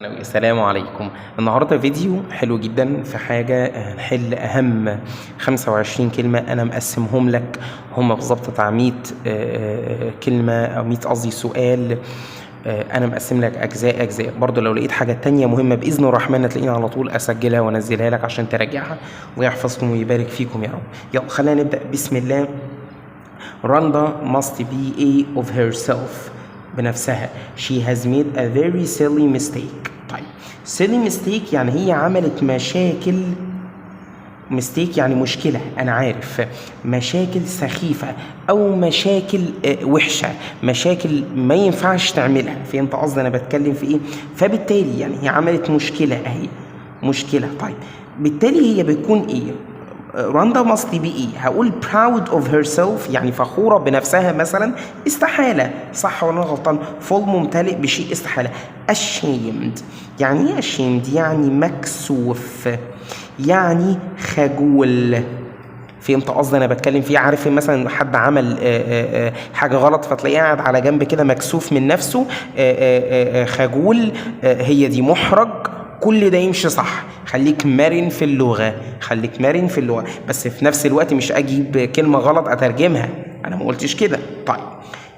السلام عليكم. النهاردة فيديو حلو جدا في حاجة، هنحل أهم 25 كلمة أنا مقسمهم لك، هم بالظبط بتاع 100 كلمة أو 100 قصدي سؤال. أنا مقسم لك أجزاء أجزاء. برضو لو لقيت حاجة تانية مهمة بإذن الرحمن هتلاقيني على طول أسجلها وأنزلها لك عشان تراجعها. ويحفظكم ويبارك فيكم يا رب. يلا خلينا نبدأ بسم الله. راندا must be a of herself، بنفسها. she has made a very silly mistake. طيب، silly mistake يعني هي عملت مشاكل، mistake يعني مشكلة، أنا عارف، مشاكل سخيفة أو مشاكل وحشة، مشاكل ما ينفعش تعملها. فهمت قصدي أنا بتكلم في إيه؟ فبالتالي يعني هي عملت مشكلة، أهي مشكلة. طيب، بالتالي هي بتكون إيه؟ راندا must be ايه؟ هقول proud of herself يعني فخورة بنفسها مثلا؟ استحالة، صح ولا انا غلطان؟ full ممتلئ بشيء، استحالة. ashamed يعني ايه؟ ashamed يعني مكسوف، يعني خجول. فهمت قصدي انا بتكلم فيه؟ عارف مثلا حد عمل حاجة غلط فتلاقيه قاعد على جنب كده مكسوف من نفسه، خجول، هي دي، محرج، كل ده يمشي صح. خليك مرن في اللغة، خليك مرن في اللغة، بس في نفس الوقت مش اجيب كلمة غلط اترجمها، انا ما قلتش كده. طيب،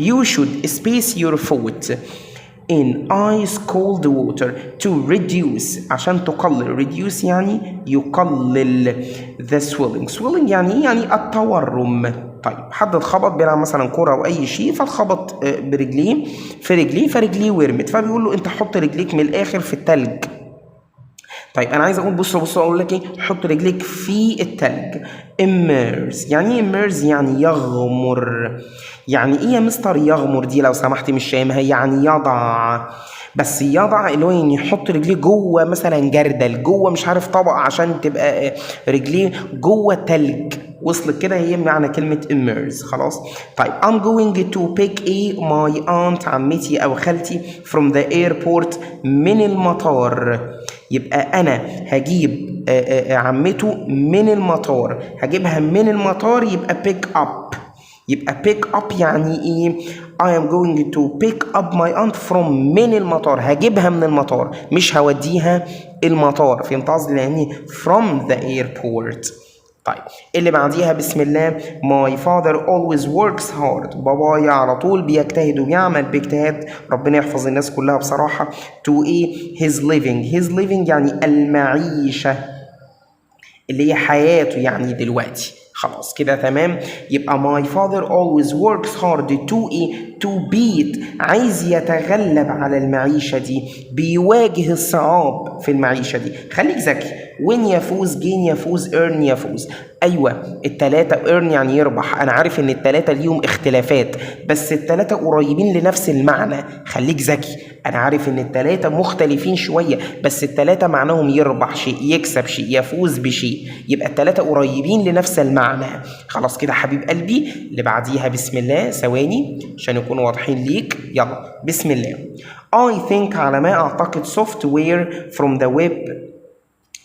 you should space your foot in ice cold water to reduce، عشان تقلل، reduce يعني يقلل، the swelling. swelling يعني ايه؟ يعني التورم. طيب، حد اتخبط، بيلعب مثلا كرة او اي شيء، فاتخبط برجليه في رجليه، فرجليه ورمت، فبيقول له انت حط رجليك من الاخر في التلج. طيب، انا عايز اقول، بص بص، اقول لك ايه؟ حط رجليك في التلج. immerse يعني ايه؟ immerse يعني يغمر. يعني ايه يا مستر يغمر دي لو سمحت؟ مش فاهمها. يعني يضع، بس يضع اللي هو يعني يحط رجليه جوه مثلا جردل، جوه مش عارف طبق، عشان تبقى رجليه جوه تلج. وصلت كده؟ هي معنى كلمة immerse. خلاص. طيب، I'm going to pick a my aunt، عمتي أو خالتي، from the airport، من المطار. يبقى أنا هجيب عمته من المطار، هجيبها من المطار، يبقى pick up. يبقى pick up يعني ايه؟ I am going to pick up my aunt from، من المطار، هجيبها من المطار مش هوديها المطار. فهمت قصدي؟ لاني from the airport. طيب، اللي بعديها بسم الله. my father always works hard، بابايا على طول بيجتهد وبيعمل باجتهاد، ربنا يحفظ الناس كلها بصراحة. to ايه his living. his living يعني المعيشة، اللي هي حياته يعني دلوقتي. خلاص كده تمام. يبقى my father always works hard to ايه؟ to beat، عايز يتغلب على المعيشة دي، بيواجه الصعاب في المعيشة دي. خليك ذكي. win يفوز، gain يفوز، earn يفوز. ايوه، التلاتة earn يعني يربح. انا عارف ان التلاتة ليهم اختلافات بس التلاتة قريبين لنفس المعنى. خليك ذكي. انا عارف ان التلاتة مختلفين شوية بس التلاتة معناهم يربح شيء، يكسب شيء، يفوز بشيء. يبقى التلاتة قريبين لنفس المعنى. خلاص كده حبيب قلبي. اللي بعديها بسم الله، ثواني عشان يكونوا واضحين ليك. يلا بسم الله. I think، على ما اعتقد، software from the web،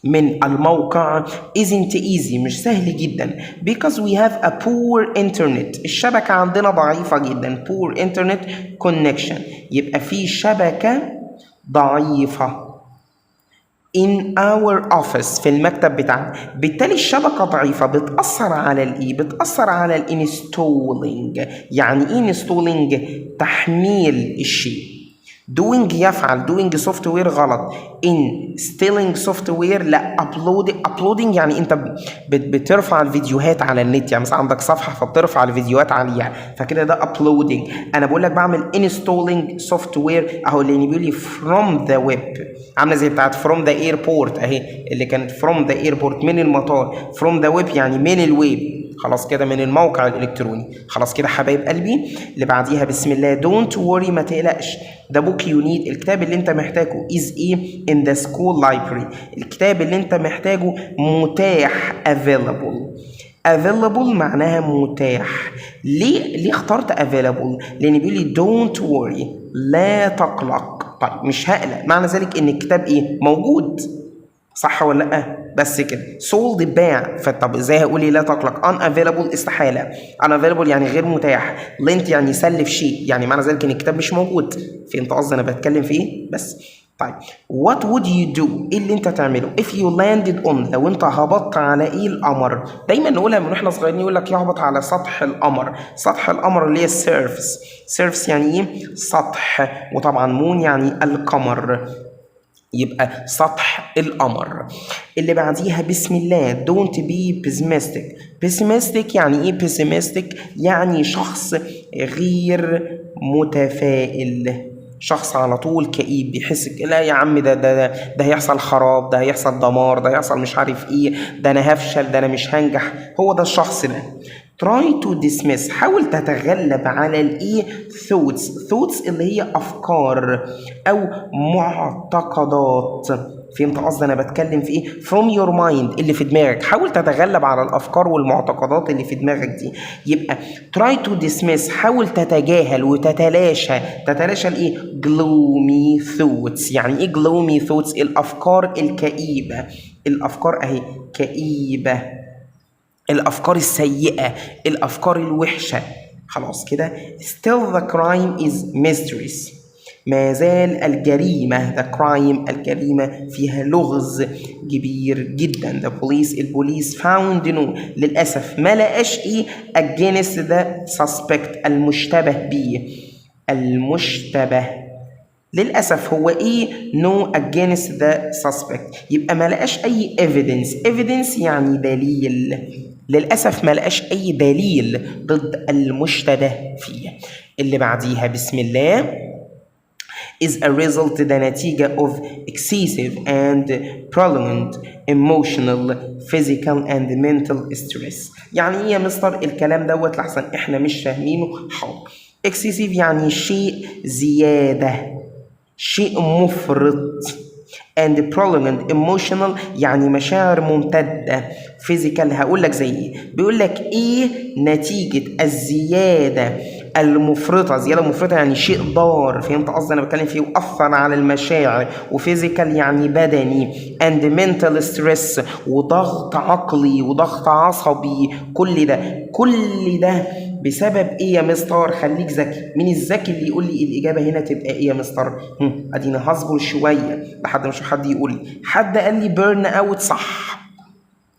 من الموقع، isn't easy، مش سهل جدا، because we have a poor internet، الشبكة عندنا ضعيفة جدا، poor internet connection، يبقى في شبكة ضعيفة in our office، في المكتب بتاعنا. بالتالي الشبكة ضعيفة بتأثر على الايه؟ بتأثر على ال installing. يعني ايه installing؟ تحميل الشيء. doing يفعل، doing software غلط. installing software لا. uploading، uploading يعني انت بترفع الفيديوهات على النت، يعني مثلا عندك صفحة فبترفع الفيديوهات عليها، فكده ده uploading. انا بقول لك بعمل installing software اهو، اللي بيقول لي from the web، عامله زي بتاعت from the airport اهي، اللي كانت from the airport من المطار، from the web يعني من الويب. خلاص كده، من الموقع الالكتروني. خلاص كده حبايب قلبي. اللي بعديها بسم الله. don't worry، ما تقلقش، the book you need، الكتاب اللي انت محتاجه، is ايه in the school library. الكتاب اللي انت محتاجه متاح، available. available معناها متاح. ليه اخترت available؟ لان بيقول لي don't worry، لا تقلق. طيب، مش هقلق، معنى ذلك ان الكتاب ايه؟ موجود، صح ولا لا؟ بس كده. sold باع. فطب ازاي هقول لي لا تقلق؟ unavailable استحاله، unavailable يعني غير متاح. lent يعني سلف شيء، يعني معنى ذلك ان الكتاب مش موجود. فهمت قصدي انا بتكلم في ايه؟ بس. طيب. طيب، what would you do، ايه اللي انت تعمله، if you landed on، لو انت هبطت على ايه؟ القمر. دايما نقولها من واحنا صغيرين، يقول لك يهبط على سطح القمر. سطح القمر اللي هي ال surface. surface يعني ايه؟ سطح. وطبعا moon يعني القمر، يبقى سطح القمر. اللي بعديها، بسم الله، don't be pessimistic. pessimistic يعني ايه؟ pessimistic يعني شخص غير متفائل، شخص على طول كئيب، بيحس لا يا عم ده هيحصل خراب، ده هيحصل دمار، ده هيحصل مش عارف ايه، ده انا هفشل، ده انا مش هنجح. هو ده الشخص ده. try to dismiss، حاول تتغلب على الايه؟ thoughts. thoughts اللي هي افكار او معتقدات. فهمت قصدي انا بتكلم في ايه؟ from your mind، اللي في دماغك. حاول تتغلب على الافكار والمعتقدات اللي في دماغك دي. يبقى try to dismiss، حاول تتجاهل وتتلاشى. تتلاشى الايه؟ gloomy thoughts. يعني ايه gloomy thoughts؟ الافكار الكئيبه. الافكار اهي كئيبه، الافكار السيئه، الافكار الوحشه. خلاص كده. still the crime is mysterious، ما زال الجريمة، the crime الجريمة فيها لغز كبير جدا. the police، البوليس، found no، للأسف ما لقاش إيه؟ against the suspect، المشتبه به. المشتبه للأسف هو إيه؟ no against the suspect، يبقى ما لقاش أي evidence. evidence يعني دليل. للأسف ما لقاش أي دليل ضد المشتبه فيه. اللي بعديها، بسم الله، is a result، ده نتيجة، of excessive and prolonged emotional، physical and mental stress. يعني ايه يا مستر الكلام دوت؟ لحسن احنا مش فاهمينه. حاضر. excessive يعني شيء زيادة، شيء مفرط، and prolonged emotional يعني مشاعر ممتدة، physical. هقول لك زي ايه. بيقول لك ايه نتيجة الزيادة المفرطة؟ زيادة مفرطة يعني شيء ضار. فهمت قصدي انا بتكلم فيه؟ وأثر على المشاعر، و physical يعني بدني، and mental stress وضغط عقلي وضغط عصبي. كل ده، كل ده بسبب ايه يا مستر؟ خليك ذكي. مين الذكي اللي يقول لي الاجابة هنا تبقى ايه يا مستر؟ ادينا هصبر شوية لحد ما اشوف حد يقول لي. حد قال لي burn out، صح.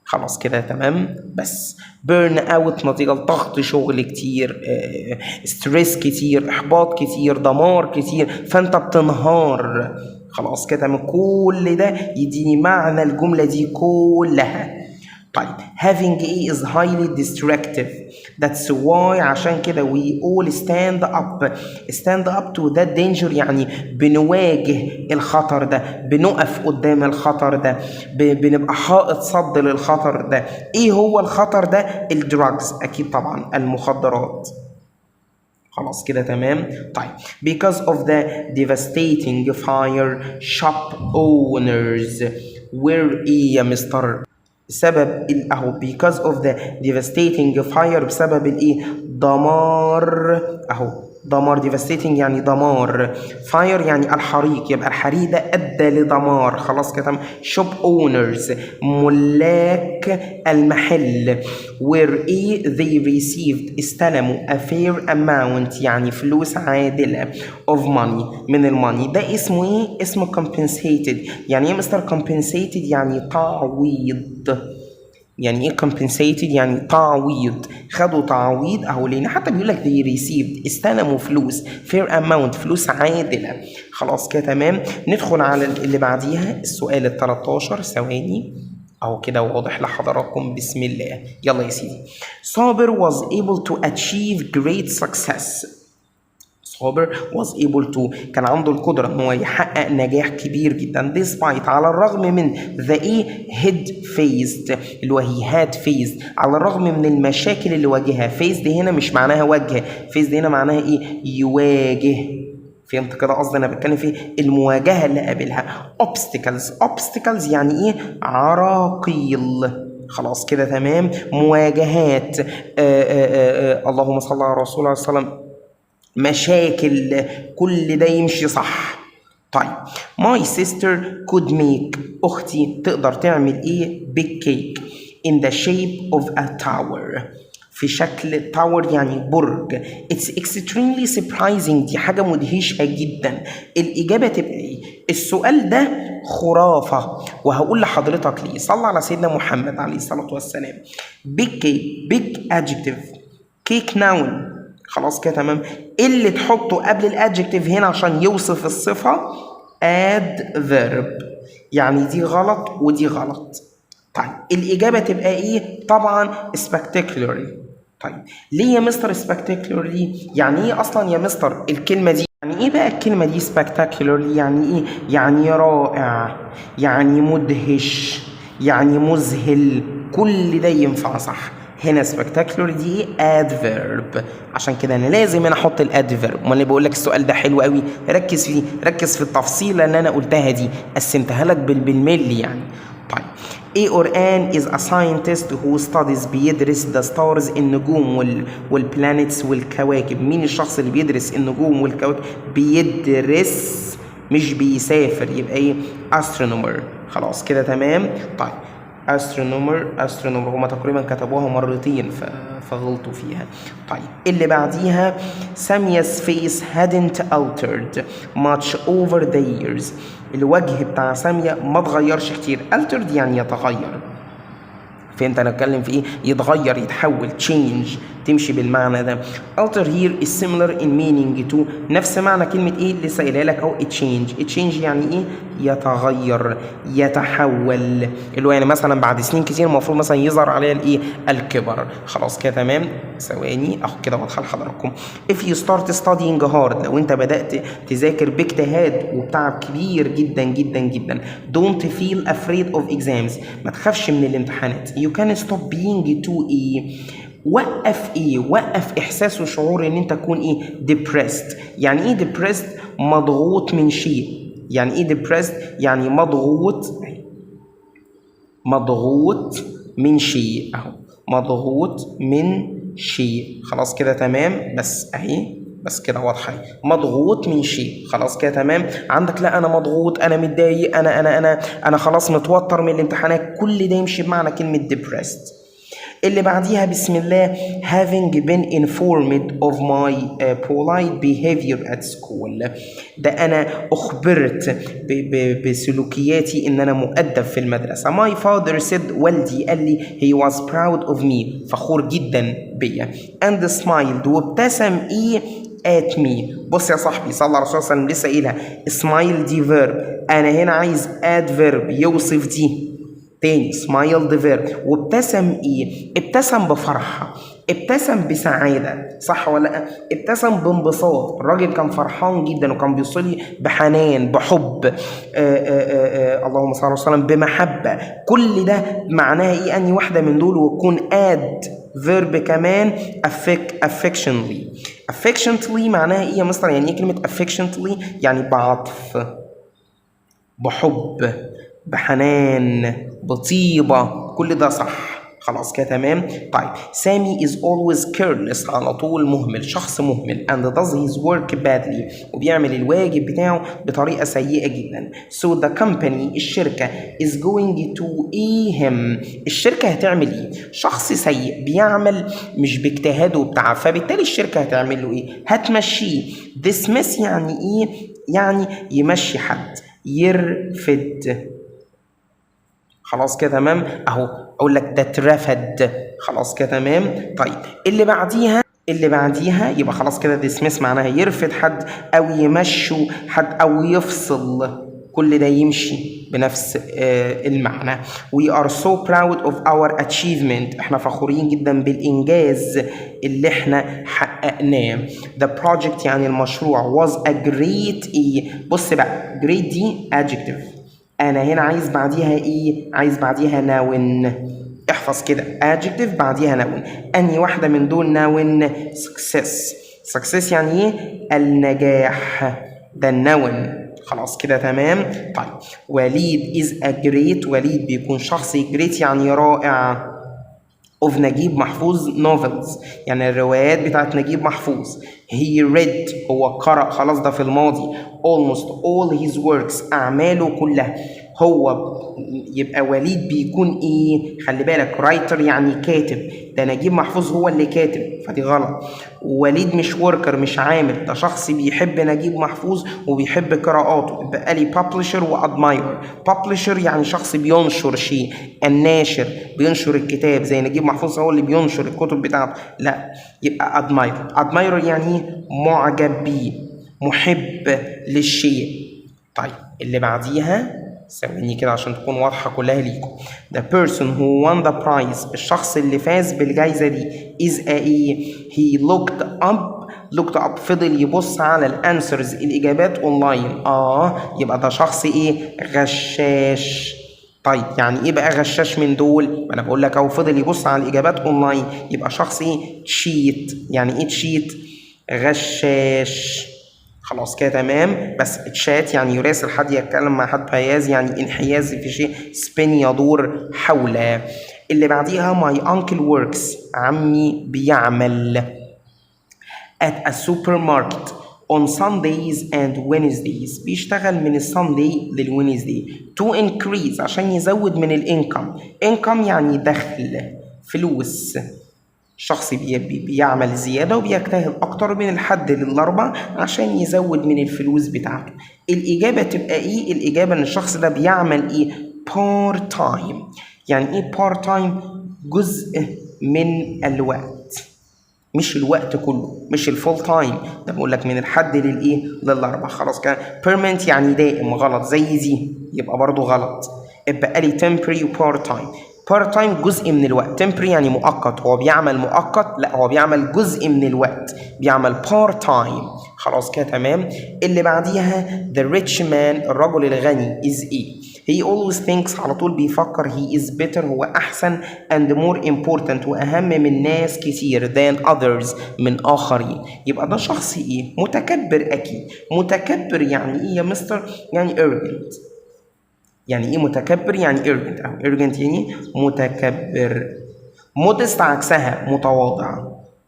خلاص كده تمام. بس burn out نتيجة لضغط شغل كتير، stress كتير، احباط كتير، دمار كتير، فانت بتنهار. خلاص كده تمام. كل ده يديني معنى الجملة دي كلها. طيب، having ايه is highly destructive، that's why، عشان كده، we all stand up. stand up to that danger يعني بنواجه الخطر ده، بنقف قدام الخطر ده، بنبقى حائط صد للخطر ده. ايه هو الخطر ده؟ ال drugs اكيد طبعا، المخدرات. خلاص كده تمام. طيب، because of the devastating fire، shop owners were ايه يا مستر؟ سبب اهو، because of the devastating fire، بسبب الايه؟ دمار اهو، دمار. devastating يعني دمار، fire يعني الحريق، يبقى الحريق ده ادى لدمار. خلاص كده. shop owners، ملاك المحل، were ايه؟ they received، استلموا، a fair amount يعني فلوس عادلة، of money، من ال money. ده اسمه ايه؟ اسمه compensated. يعني ايه مستر compensated؟ يعني تعويض. يعني ايه compensated؟ يعني تعويض. خدوا تعويض اهو، لان حتى بيقول لك they received، استلموا فلوس، fair amount، فلوس عادله. خلاص كده تمام. ندخل على اللي بعديها، السؤال ال 13. ثواني، اهو كده واضح لحضراتكم. بسم الله، يلا يا سيدي. صابر was able to achieve great success. صابر was able to، كان عنده القدرة ان هو يحقق نجاح كبير جدا، despite، على الرغم من، the ايه he'd faced، اللي هو he had faced، على الرغم من المشاكل اللي واجهها. faced هنا مش معناها وجه، faced هنا معناها ايه؟ يواجه. فهمت كده قصدي انا بتكلم في المواجهة اللي قابلها؟ obstacles. obstacles يعني ايه؟ عراقيل. خلاص كده تمام. مواجهات، آآ آآ آآ اللهم صل على رسول الله صلى الله عليه وسلم، مشاكل، كل ده يمشي صح. طيب، my sister could make، أختي تقدر تعمل إيه؟ big cake in the shape of a tower، في شكل tower يعني برج. it's extremely surprising، دي حاجة مدهشة جدا. الإجابة تبقى إيه؟ السؤال ده خرافة، وهقول لحضرتك ليه. صلى على سيدنا محمد عليه الصلاة والسلام. big cake، big adjective، cake noun. خلاص كده تمام. إيه اللي تحطه قبل ال adjective هنا عشان يوصف الصفة؟ adverb. يعني دي غلط ودي غلط. طيب، الإجابة تبقى إيه؟ طبعا spectacularly. طيب، ليه يا مستر spectacularly؟ يعني إيه أصلا يا مستر الكلمة دي؟ يعني إيه بقى الكلمة دي spectacularly؟ يعني إيه؟ يعني رائع، يعني مدهش، يعني مذهل. كل ده ينفع صح. هنا spectacular دي adverb، عشان كده انا لازم انا احط ال adverb. امال اللي بقول لك السؤال ده حلو قوي، ركز فيه، ركز في التفصيله اللي انا قلتها دي، قسمتها لك بالملي يعني. طيب، A or an is a scientist who studies، بيدرس، the stars النجوم وال planets والكواكب. مين الشخص اللي بيدرس النجوم والكواكب؟ بيدرس مش بيسافر، يبقى ايه؟ astronomer. خلاص كده تمام. طيب، astronomer، astronomer هما تقريبا كتبوها مرتين فغلطوا فيها. طيب، اللي بعديها: Samia's face hadn't altered much over the years. الوجه بتاع سامية ما اتغيرش كتير. altered يعني يتغير. فهمت انا اتكلم في ايه؟ يتغير، يتحول، change، تمشي بالمعنى ده. alter here is similar in meaning to، نفس معنى كلمة ايه؟ لسه قايلها لك اهو، change. change يعني ايه؟ يتغير، يتحول، اللي هو يعني مثلا بعد سنين كتير المفروض مثلا يظهر عليها الايه؟ الكبر. خلاص كده تمام. ثواني، اهو كده واضحة لحضراتكم. if you start studying hard، لو انت بدأت تذاكر باجتهاد وبتعب كبير جدا جدا جدا، don't feel afraid of exams، ما تخافش من الامتحانات، you can stop being too ايه؟ وقف ايه؟ وقف احساس وشعور ان انت تكون ايه؟ depressed. يعني ايه depressed؟ مضغوط من شيء. يعني ايه depressed؟ يعني مضغوط، مضغوط من شيء اهو، مضغوط من شيء. خلاص كده تمام. بس اهي، بس كده واضحة، مضغوط من شيء. خلاص كده تمام. عندك لا انا مضغوط، انا متضايق، انا انا انا انا خلاص متوتر من الامتحانات، كل ده يمشي بمعنى كلمة depressed. اللي بعديها، بسم الله: having been informed of my polite behavior at school، ده انا اخبرت بسلوكياتي ان انا مؤدب في المدرسة. my father said، والدي قال لي، he was proud of me، فخور جدا بيا، and smiled، وابتسم ايه؟ at me. بص يا صاحبي، صلى على الرسول صلى الله عليه وسلم، لسه قايلها، smile دي verb، انا هنا عايز adverb يوصف دي. تاني، smiled verb، وابتسم ايه؟ ابتسم بفرحة، ابتسم بسعادة، صح ولا لا؟ ابتسم بانبساط. الراجل كان فرحان جدا وكان بيصلي بحنان، بحب، آآ آآ اللهم صل على وسلم، بمحبة. كل ده معناها ايه؟ اني واحدة من دول وتكون adverb كمان؟ Affectionately. affectionately معناها ايه يا مستر؟ يعني ايه كلمة affectionately؟ يعني بعطف، بحب، بحنان، بطيبة. كل ده صح. خلاص كده تمام. طيب، سامي is always careless، على طول مهمل، شخص مهمل، and does his work badly، وبيعمل الواجب بتاعه بطريقة سيئة جدا. so the company، الشركة، is going to ايه him؟ الشركة هتعمل ايه؟ شخص سيء بيعمل مش باجتهاده وبتاع، فبالتالي الشركة هتعمل له ايه؟ هتمشيه. dismiss يعني ايه؟ يعني يمشي حد، يرفد. خلاص كده تمام. اهو اقول لك ده اترفد. خلاص كده تمام. طيب، اللي بعديها، اللي بعديها، يبقى خلاص كده dismiss معناها يرفد حد او يمشوا حد او يفصل، كل ده يمشي بنفس المعنى. we are so proud of our achievement، احنا فخورين جدا بالانجاز اللي احنا حققناه. the project يعني المشروع، was a great ايه؟ بص بقى، great دي adjective، انا هنا عايز بعديها ايه؟ عايز بعديها noun. احفظ كده، adjective بعديها noun. انهي واحدة من دول noun؟ success. success يعني ايه؟ النجاح، ده ال noun. خلاص كده تمام. طيب، وليد is a great، وليد بيكون شخص great يعني رائع، of نجيب محفوظ novels، يعني الروايات بتاعت نجيب محفوظ. he read، هو قرأ، خلاص ده في الماضي، almost all his works، أعماله كلها. هو يبقى وليد بيكون ايه؟ خلي بالك، writer يعني كاتب، ده نجيب محفوظ هو اللي كاتب، فدي غلط. وليد مش worker، مش عامل، ده شخص بيحب نجيب محفوظ وبيحب قراءاته. يبقى لي publisher و admirer. publisher يعني شخص بينشر شيء، الناشر، بينشر الكتاب، زي نجيب محفوظ هو اللي بينشر الكتب بتاعته. لا، يبقى admirer. admirer يعني ايه؟ معجب بيه، محب للشيء. طيب، اللي بعديها، ثواني كده عشان تكون واضحة كلها ليكم. The person who won the prize، الشخص اللي فاز بالجايزة دي، is a ايه؟ he looked up، looked up فضل يبص على ال answers الإجابات اونلاين. يبقى ده شخص ايه؟ غشاش. طيب، يعني ايه بقى غشاش من دول؟ ما انا بقول لك اهو، فضل يبص على الاجابات اونلاين، يبقى شخص ايه؟ cheat. يعني ايه cheat؟ غشاش. خلاص كده تمام. بس تشات يعني يراسل حد، يتكلم مع حد. bias يعني انحياز في شيء. spin يدور حول. اللي بعديها، my uncle works، عمي بيعمل، at a supermarket on Sundays and Wednesdays، بيشتغل من ال Sunday لل Wednesday، to increase عشان يزود من ال income. income يعني دخل، فلوس. شخص بيعمل زيادة وبيجتهد أكتر من الحد للأربع عشان يزود من الفلوس بتاعته. الإجابة تبقى إيه؟ الإجابة إن الشخص ده بيعمل إيه؟ part time. يعني إيه part time؟ جزء من الوقت، مش الوقت كله، مش ال full time. ده بقول لك من الحد للايه؟ للاربع. خلاص كده. permanent يعني دائم، غلط، زي دي يبقى برضو غلط. يبقى لي temporary و part time. part time جزء من الوقت، temporary يعني مؤقت. هو بيعمل مؤقت؟ لا، هو بيعمل جزء من الوقت، بيعمل part time. خلاص كده تمام. اللي بعديها، the rich man، الرجل الغني، is ايه؟ he always thinks، على طول بيفكر، he is better، هو أحسن، and more important، وأهم من ناس كتير، than others، من آخرين. يبقى ده شخص إيه؟ متكبر أكيد. متكبر يعني إيه يا مستر؟ يعني arrogant. يعني ايه متكبر؟ يعني arrogant، أو arrogant يعني متكبر. modest عكسها متواضع.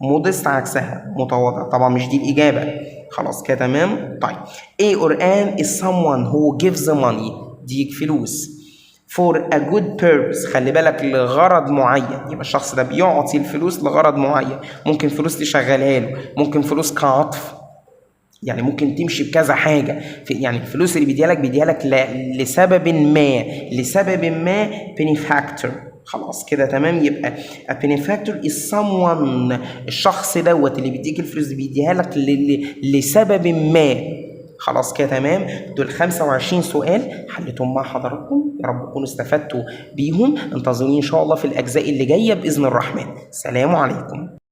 modest عكسها متواضع، طبعا مش دي الإجابة. خلاص كده تمام. طيب، A or an is someone who gives money، ديك فلوس، for a good purpose، خلي بالك، لغرض معين. يبقى الشخص ده بيعطي الفلوس لغرض معين، ممكن فلوس تشغلها له، ممكن فلوس كعطف، يعني ممكن تمشي بكذا حاجة في يعني الفلوس اللي بيديها لك، بيديها لك لسبب ما، لسبب ما، benefactor. خلاص كده تمام. يبقى a benefactor is someone، الشخص دوت اللي بيديك الفلوس دي بيديها لك لسبب ما. خلاص كده تمام. دول 25 سؤال حليتهم مع حضراتكم، يا رب تكونوا استفدتوا بيهم. انتظروني ان شاء الله في الاجزاء اللي جايه باذن الرحمن. سلام عليكم.